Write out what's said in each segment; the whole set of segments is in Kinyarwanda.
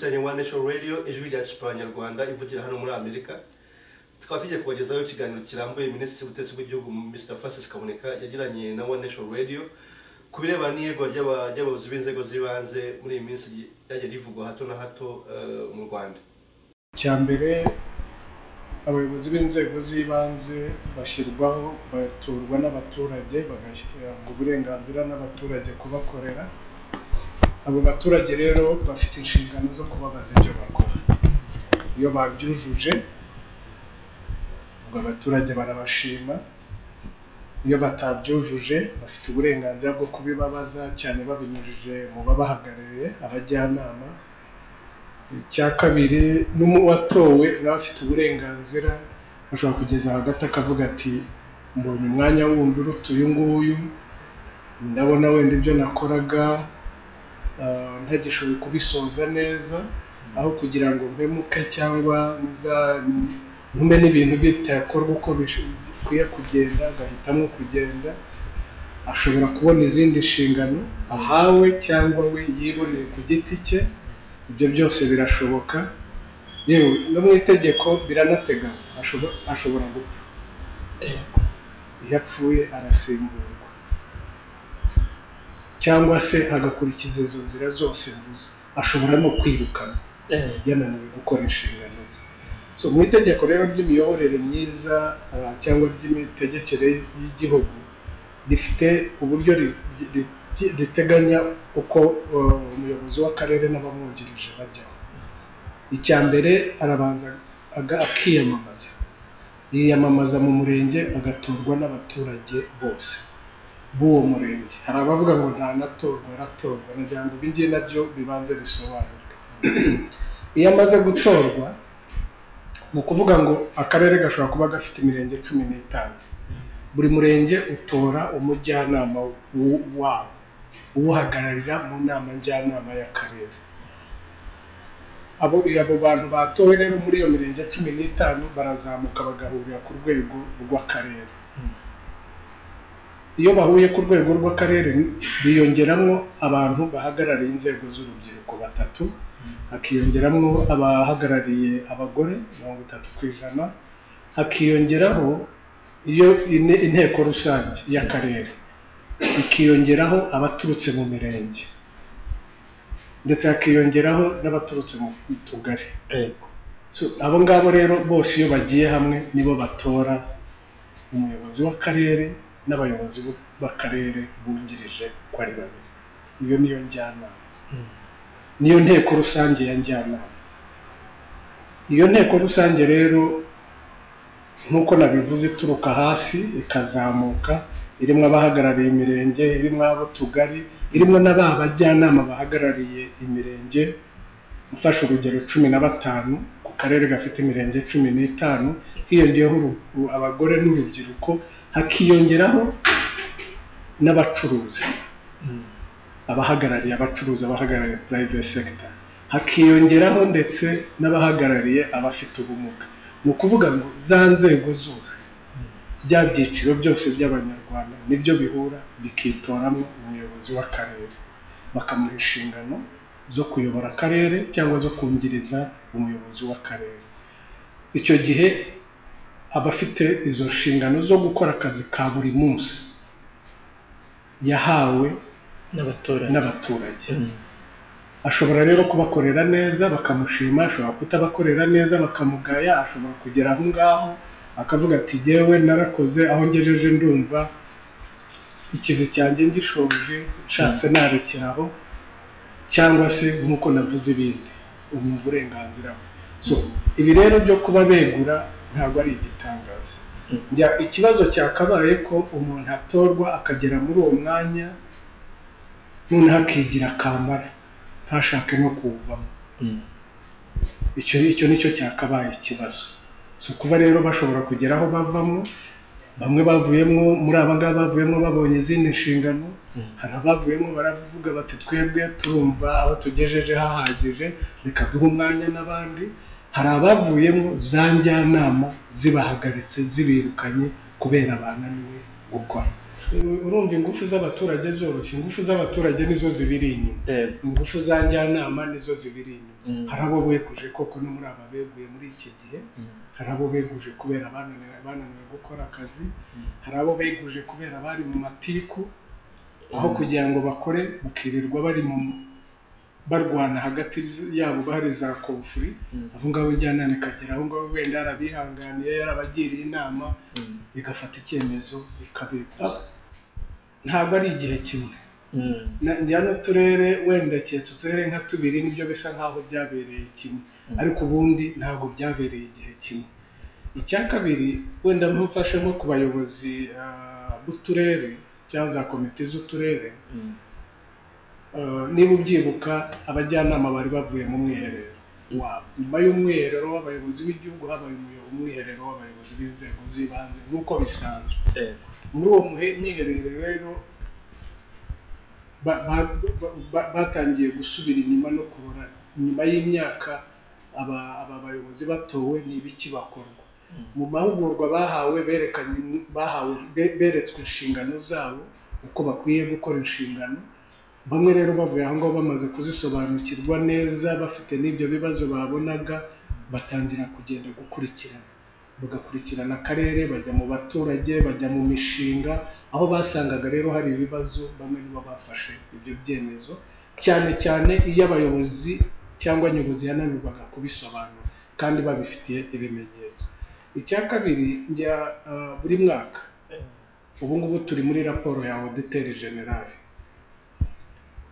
Mukurikiranye One Nation Radio, ijwi rya Abanyarwanda ivugira hano muri Amerika. Tukaba tugiye kubagezaho ikiganiro kirambuye Minisitiri w'Ubutegetsi bw'Igihugu, Mr Francis Kaboneka, yagiranye na One Nation Radio ku birebana n'iyegwa ry'abayobozi b'inzego z'ibanze muri iyi minsi ryagiye rivugwa hato na hato mu Rwanda. Icya mbere, abayobozi b'inzego z'ibanze bashyirwaho, batorwa n'abaturage, bagashyirwa uburenganzira n'abaturage kubakorera. Abo baturage rero bafite inshingano zo kubabaza ibyo bakora. Iyo babyujuje, ubwo abaturage barabashima. Iyo batabyujuje, bafite uburenganzira bwo kubibabaza, cyane babinyujije mu babahagarariye, abajyanama. Icya kabiri, n'uwatowe nawe afite uburenganzira, ashobora kugeza hagati akavuga ati: "Mbonye umwanya wundi uruta uyu nguyu, ndabona wenda ibyo nakoraga ntagishoboye kubisoza neza, aho kugira ngo mpemuke cyangwa nza ntume n'ibintu bitakorwa uko bikwiye kugenda", agahitamo kugenda. Ashobora kubona izindi nshingano ahawe cyangwa we yiboneye ku giti cye. Ibyo byose birashoboka, yewe no mu itegeko biranateganywa. Ashobora gupfa. Iyo apfuye arasimburwa, cyangwa se agakurikiza izo nzira zose mvuze. Ashobora no kwirukana yananiwe gukora inshingano ze. So mu itegeko rero ry'imiyoborere myiza cyangwa ry'imitegekere y'igihugu rifite uburyo riteganya uko umuyobozi w'akarere n'abamwungirije bajyaho. Icya mbere, arabanza akiyamamaza. Yiyamamaza mu murenge, agatorwa n'abaturage bose b'uwo murenge. Hari abavuga ngo ntanatorwa, aratorwa. Nagira ngo ibi ngibi nabyo bibanze bisobanurwe. Iyo amaze gutorwa, ni ukuvuga ngo akarere gashobora kuba gafite imirenge 15. Buri murenge utora umujyanama wabo uwuhagararira mu nama njyanama y'akarere. Abo bantu batowe rero muri iyo mirenge 15 barazamuka bagahurira ku rwego rw'akarere. Iyo bahuye ku rwego rw'akarere, biyongeramo abantu bahagarariye inzego z'urubyiruko batatu, hakiyongeramo abahagarariye abagore 30%, hakiyongeraho iyo inteko rusange y'akarere, ikiyongeraho abaturutse mu mirenge, ndetse hakiyongeraho n'abaturutse mu tugari. So, abo ngabo rero bose iyo bagiye hamwe nibo batora umuyobozi w'akarere n'abayobozi b'akarere bungirije uko ari babiri. Iyo niyo njyanama, niyo nteko rusange ya njyanama. Iyo nteko rusange rero, nk'uko nabivuze, ituruka hasi ikazamuka, irimo abahagarariye imirenge, irimo ab'utugari, irimo na ba bajyanama bahagarariye imirenge. Mfashe urugero, 15 ku karere gafite imirenge 15, hiyongeyeho abagore n'urubyiruko, hakiyongeraho n'abacuruzi, abahagarariye abacuruzi, abahagarariye private sector, hakiyongeraho ndetse n'abahagarariye abafite ubumuga. Ni ukuvuga ngo za nzego zose, bya byiciro byose by'Abanyarwanda nibyo bihura bikitoramo umuyobozi w'akarere, bakamuha inshingano zo kuyobora akarere cyangwa zo kungiriza umuyobozi w'akarere. Icyo gihe aba afite izo nshingano zo gukora akazi ka buri munsi yahawe n'abaturage. N'abaturage. Ashobora rero kubakorera neza bakamushima, ashobora kutabakorera neza bakamugaya, ashobora kugera aho ngaho akavuga ati: "Jyewe narakoze, aho ngejeje ndumva ikivi cyanjye ngishoje, nshatse narekeraho", cyangwa se nk'uko navuze ibindi. Ubu ni uburenganzira bwe. So ibi rero byo kuba begura ntabwo ari igitangaza. Njya ikibazo cyakabaye ko umuntu atorwa akagera muri uwo mwanya, noneho akigira akamara, ntashake no kuwuvamo. Icyo nicyo cyakabaye ikibazo. So kuba rero bashobora kugera aho bavamo, bamwe bavuyemo muri aba ngaba bavuyemo babonye izindi nshingano, hari abavuyemo baravuga bati: "Twebwe turumva aho tugejeje hahagije, reka duhe umwanya n'abandi." Hari abavuyemo za njyanama zibahagaritse, zibirukanye kubera bananiwe gukora. Urumva ingufu z'abaturage zoroshye, ingufu z'abaturage nizo zibiri inyuma, ingufu za njyanama nizo zibiri inyuma. Hari abo beguje koko, no muri aba beguye muri iki gihe, hari abo beguje kubera bananiwe gukora akazi, hari abo beguje kubera bari mu matiku, aho kugira ngo bakore bakirirwa bari mu barwana hagati yabo, bahari za conflit. Abo ngabo njyanama ikagera aho ngaho, wenda yarabihanganiye, yarabagiriye inama, igafata icyemezo ikabeguza. Ntabwo ari igihe kimwe. Njya n'uturere, wenda keretse uturere nka tubiri nibyo bisa nkaho byabereye kimwe, ariko ubundi ntabwo byabereye igihe kimwe. Icya kabiri, wenda mufashe nko ku bayobozi b'uturere cyangwa za komite z'uturere, niba ubyibuka, abajyanama bari bavuye mu mwiherero wabo. Nyuma y'umwiherero w'abayobozi b'igihugu habaye umwiherero w'abayobozi b'inzego z'ibanze nk'uko bisanzwe. Muri uwo mwiherero rero batangiye gusubira inyuma no kubara nyuma y'imyaka aba bayobozi batowe ni ibiki bakorwa. Mu mahugurwa bahawe, berekanye, bahawe, beretswe inshingano zabo, uko bakwiye gukora inshingano. Bamwe rero bavuye aho ngaho bamaze kuzisobanukirwa neza, bafite n'ibyo bibazo babonaga, batangira kugenda gukurikirana, bagakurikirana akarere, bajya mu baturage, bajya mu mishinga aho basangaga rero hari ibibazo. Bamwe nibo bafashe ibyo byemezo, cyane cyane iyo abayobozi cyangwa nyobozi yananirwaga kubisobanura kandi babifitiye ibimenyetso. Icya kabiri, njya buri mwaka, ubu ngubu turi muri raporo ya auditeur général.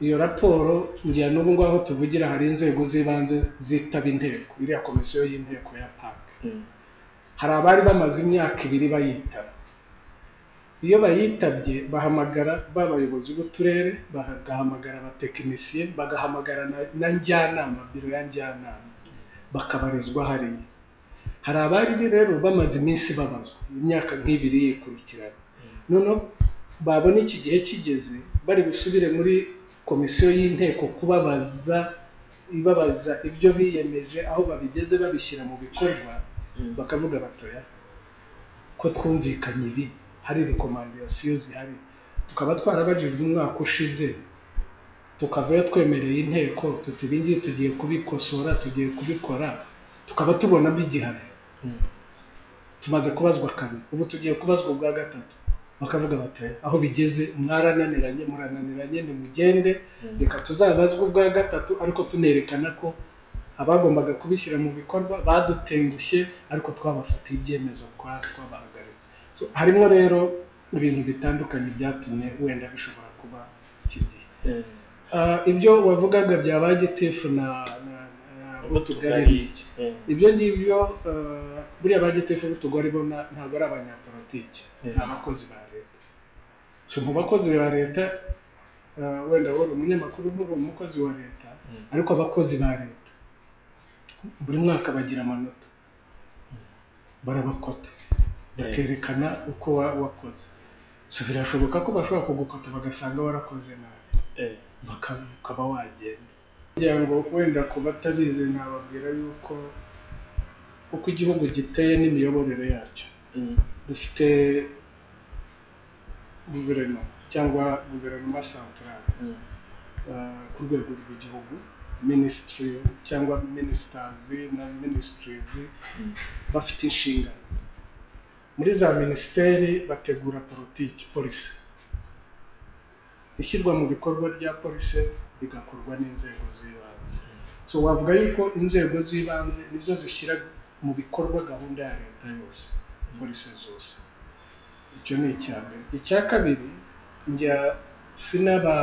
Iyo raporo, njya n'ubu ngubu aho tuvugira hari inzego z'ibanze zitaba inteko, iriya komisiyo y'inteko ya PAC. Hari abari bamaze imyaka 2 bayitaba. Iyo bayitabye bahamagara ba bayobozi b'uturere, bagahamagara abatekinisiye, bagahamagara na njyanama, biro ya njyanama, bakabarizwa hariya. Hari abari rero bamaze iminsi babazwa imyaka nk'ibiri yikurikirana, noneho babona iki gihe kigeze bari busubire muri komisiyo y'inteko kubabaza, ibabaza ibyo biyemeje, aho babigeze babishyira mu bikorwa, bakavuga batoya ko twumvikanye ibi, hari recommandations zihari, tukaba twarabajijwe umwaka ushize, tukavayo twemereye inteko tuti ibi ngibi tugiye kubikosora, tugiye kubikora, tukaba tubona bigihari, tumaze kubazwa kabiri, ubu tugiye kubazwa ubwa gatatu. Bakavuga bati aho bigeze mwarananiranye, murananiranye, nimugende, reka tuzabazwe ubwa gatatu, ariko tunerekana ko abagombaga kubishyira mu bikorwa badutengushye, ariko twabafatiye ibyemezo, twabahagaritse. So, harimo rero ibintu bitandukanye byatumye wenda bishobora kuba iki gihe. Ibyo wavugaga bya ba gitifu na b'utugari ni iki? Ibyo ngibyo, buriya ba gitifu b'utugari bo ntabwo ari abanyapolitiki, ni abakozi ba leta. So mu bakozi ba leta, wenda wowe uri umunyamakuru, nturi umukozi wa leta, ariko abakozi ba leta buri mwaka bagira amanota, barabakota bakerekana uko wakoze. So birashoboka ko bashobora kugukota bagasanga warakoze nabi, ukaba wagenda. Kugira ngo wenda ku batabizi, nababwira yuko uko igihugu giteye n'imiyoborere yacyo, dufite guverinoma cyangwa guverinoma centrale ku rwego rw'igihugu, minisitiri cyangwa ministers na ministries bafite inshingano. Muri za minisiteri bategura politiki, policy, ishyirwa mu bikorwa rya policy bigakorwa n'inzego z'ibanze. So wavuga yuko inzego z'ibanze nizo zishyira mu bikorwa gahunda ya leta yose, policy zose. Icyo ni icya mbere. Icya kabiri, njya sinaba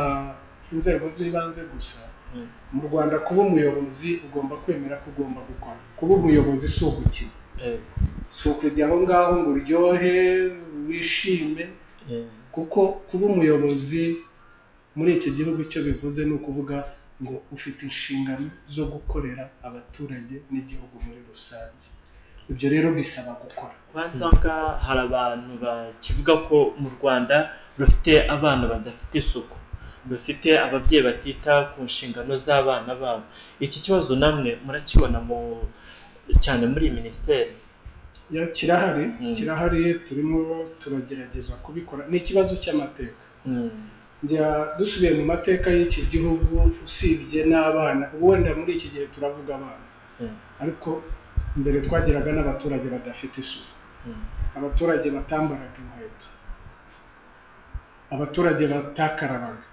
inzego z'ibanze gusa. Mu Rwanda kuba umuyobozi ugomba kwemera ko ugomba gukora. Kuba umuyobozi si ugukina, si ukujya aho ngaho ngo uryohe wishime, kuko kuba umuyobozi muri iki gihugu icyo bivuze ni ukuvuga ngo ufite inshingano zo gukorera abaturage n'igihugu muri rusange. Ibyo rero bisaba gukora. Nsanga hari abantu bakivuga ko mu Rwanda rufite abana badafite isuku, rufite ababyeyi batita ku nshingano z'abana babo. Iki kibazo namwe murakibona cyane muri iyi minisiteri? Kirahari, kirahari, turimo turagerageza kubikora. Ni ikibazo cy'amateka. Njya dusubiye mu mateka y'iki gihugu, usibye n'abana, wenda muri iki gihe turavuga abana, ariko mbere twagiraga n'abaturage badafite isuku, abaturage batambaraga inkweto, abaturage batakarabaga.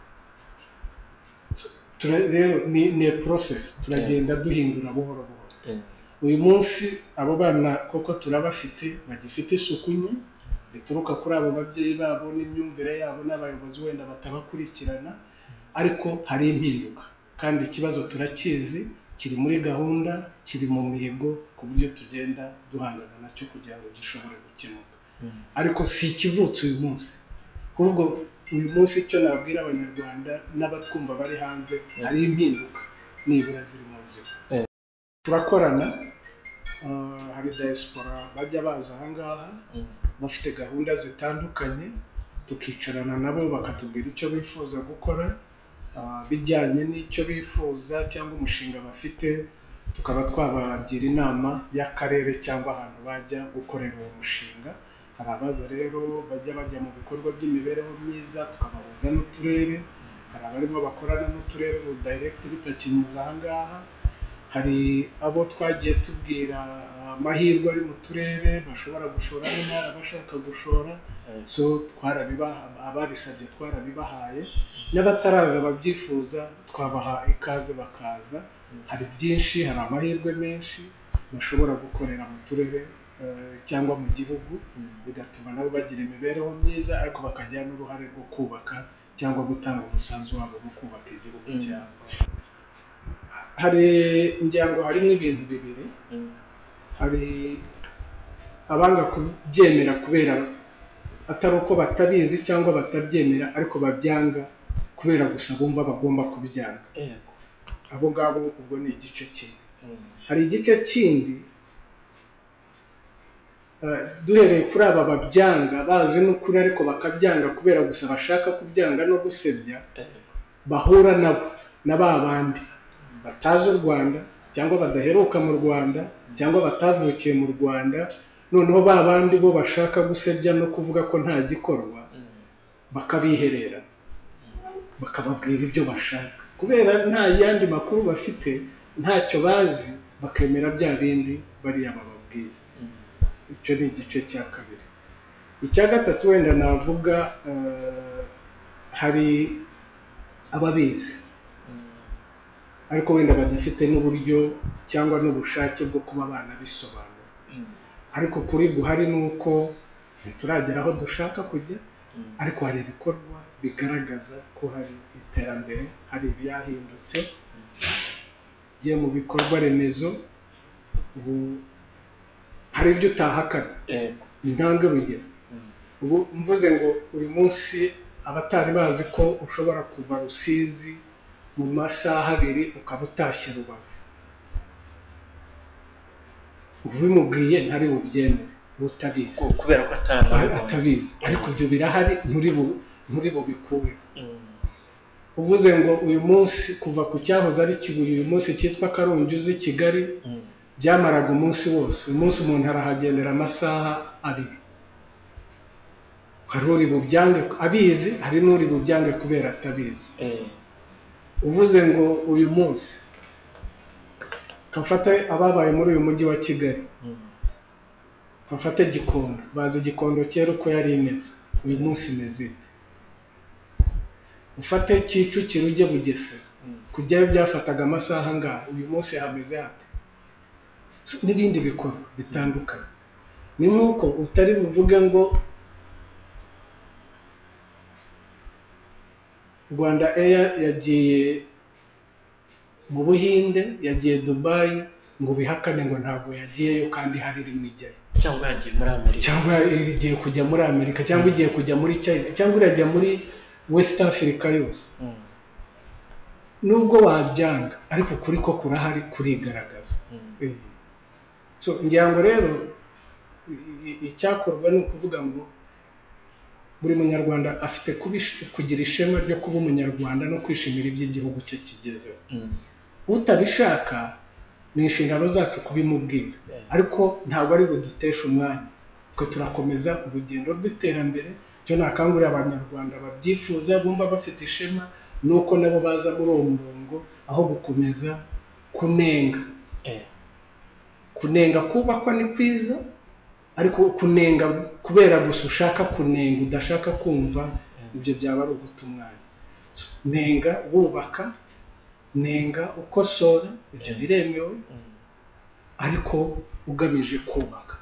Rero ni process, turagenda duhindura buhoro buhoro. Uyu munsi abo bana koko turabafite bagifite isuku nke, bituruka kuri abo babyeyi babo n'imyumvire yabo n'abayobozi wenda batabakurikirana, ariko hari impinduka kandi ikibazo turakizi, kiri muri gahunda, kiri mu mihigo ku buryo tugenda duhangana nacyo kugira ngo gishobore gukemuka. Ariko si ikivutse uyu munsi, ahubwo uyu munsi icyo nabwira Abanyarwanda n'abatwumva bari hanze, hari impinduka nibura ziri mu nzira. Turakorana, hari diaspora bajya baza aha ngaha bafite gahunda zitandukanye, tukicarana nabo bakatubwira icyo bifuza gukora bijyanye n'icyo bifuza cyangwa umushinga bafite, tukaba twabagira inama y'akarere cyangwa ahantu bajya gukorera uwo mushinga. Hari abaza rero bajya mu bikorwa by'imibereho myiza, tukabahuza n'uturere. Hari abarimo bakorana n'uturere ubu direct bitakinyuze aha ngaha. Hari abo twagiye tubwira amahirwe ari mu turere bashobora gushora n'imari abashaka gushora, so twarabibaha, ababisabye twarabibahaye, n'abataraza babyifuza twabaha ikaze bakaza. Hari byinshi, hari amahirwe menshi bashobora gukorera mu turere cyangwa mu gihugu, bigatuma nabo bagira imibereho myiza, ariko bakagira n'uruhare rwo kubaka cyangwa gutanga umusanzu wabo mu kubaka igihugu cyabo. Hari ingingo, harimo ibintu bibiri. Hari abanga kubyemera kubera atari uko batabizi cyangwa batabyemera, ariko babyanga kubera gusa bumva bagomba kubyanga. Abo ngabo ubwo ni igice kimwe. Hari igice kindi, duhereye kuri aba babyanga bazi n'ukuri ariko bakabyanga kubera gusa bashaka kubyanga no gusebya, bahura nabo na ba bandi batazi u Rwanda cyangwa badaheruka mu Rwanda cyangwa batavukiye mu Rwanda, noneho ba bandi bo bashaka gusebya no kuvuga ko nta gikorwa, bakabiherera bakababwira ibyo bashaka kubera nta yandi makuru bafite, ntacyo bazi, bakemera bya bindi bariya bababwiye. Icyo ni igice cya kabiri. Icya gatatu wenda navuga, hari ababizi ariko wenda badafite n'uburyo cyangwa n'ubushake bwo kuba banabisobanura, ariko kuri guhari ni uko ntituragera aho dushaka kujya, ariko hari ibikorwa bigaragaza ko hari iterambere, hari ibyahindutse bigiye mu bikorwa remezo. Ubu hari ibyo utahakana, intange urugero. Ubu mvuze ngo uyu munsi abatari bazi ko ushobora kuva Rusizi mu masaha abiri ukaba utashye Rubavu, ubimubwiye ntari bubyemere, utabizi kubera ko atabizi, ariko ibyo birahari, nturi bubikure. Uvuze ngo uyu munsi kuva ku cyahoze ari Kibuye uyu munsi cyitwa Karongi uzi Kigali, byamaraga umunsi wose, uyu munsi umuntu arahagendera amasaha abiri. Hari uri bubyange abizi, hari n'uri bubyange kubera atabizi. Uvuze ngo uyu munsi kafate ababaye muri uyu mujyi wa Kigali, kafate Gikondo, bazi Gikondo kera uko yari imeze, uyu munsi imeze ite? Ufate Kicukiro ujye Bugesera, kujyayo byafataga amasaha angahe, uyu munsi hameze hate? N'ibindi bikorwa bitandukanye. Ni nk'uko utari buvuge ngo Rwanda Air yagiye mu Buhinde, yagiye Dubai, ngo bihakane ngo ntabwo yagiyeyo kandi hari rimwe ijyayo, cyangwa yagiye muri Amerika, cyangwa igiye kujya muri Amerika, cyangwa igiye kujya muri China, cyangwa irajya muri West Africa yose. Nubwo wabyanga ariko kuri ko kurahari, kurigaragaza. So ngira ngo rero icyakorwa ni ukuvuga ngo buri munyarwanda afite kugira ishema ryo kuba umunyarwanda no kwishimira iby'igihugu cye kigezeho. Utabishaka Ni inshingano zacu kubimubwira, ariko ntabwo ari buduteshe umwanya. Twe turakomeza urugendo rw'iterambere. Icyo nakangurira Abanyarwanda babyifuza, bumva bafite ishema, ni uko nabo baza muri uwo murongo aho gukomeza kunenga. Kunenga kubakwa ni kwiza, ariko kunenga kubera gusa ushaka kunenga udashaka kumva, ibyo byaba ari uguta umwanya. Nenga wubaka, nenga ukosora, ibyo biremewe, ariko ugamije kubaka.